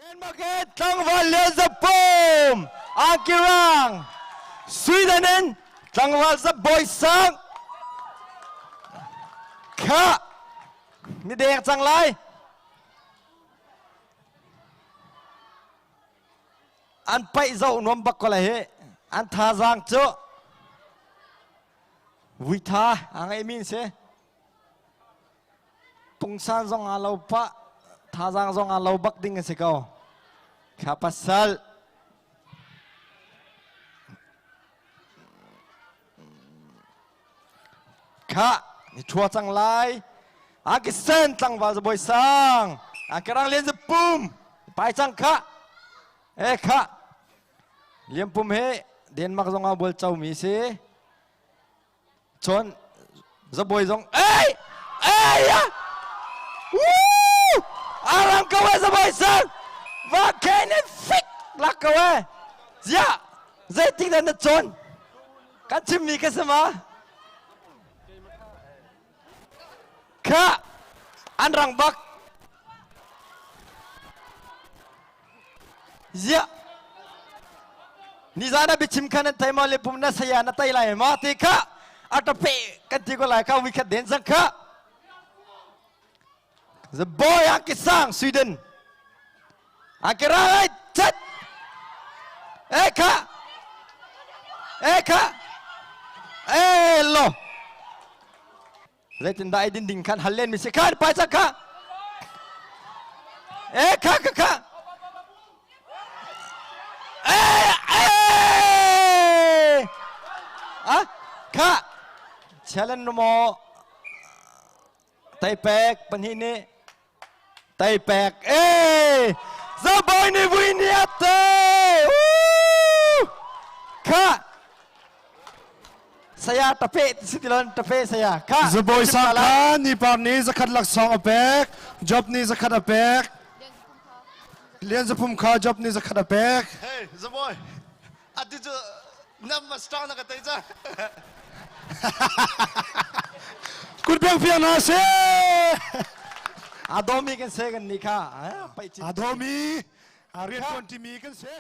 Denmark in tlangval Lian Za Pum Angkirang Sweden in tlangval Za Bawi Sang kha ni deng cang lai. An paih zoh nuam bak ko lai hi. An thazaang cu vui tha a ngeimi an si. Pungsan zong aa lo pah, thazaang zong aa lo bak ding a si ko. Kha pasal kha ni thua cang lai. A ki sen tlangval zabawi sang, a ki rang lian pum pai cang kha. E kha liam pum he Denmark zong ah bual co mi si. Cun zabawi zong ei ei ya Woo! Arang ko e zabawi sang va khen in fik lak ko e zia zeitik dah na cawn kan chimmi ka si ma kha an rang bak Ziah nizan ah biachim khan an thei maw le pum na saya na tai lai ma ti kha a tape kan ti ko lai kha we khat den sang kha the boy ang kisang Sweden akira ai chat e kha e kha e lo Zeitindah ei din ding khan hal len mi si khan pai cak kha. E kha kha kha. E e ah kha challenge mo tai pek pahnih nih tai pek e zabawi nih vui ni ate kha saya tape si tilon tape saya kha Zabawi sang kha ni par ni zakhat laksawng a pek job ni zakhat a pek Lian Zaphum kha job ni zakhat a pek Hey Zabawi atu cu nam ma strong na ka tei ca Kut piang piang na se Adomi kan se kan ni kha Adomi a rian tuan timi kan se.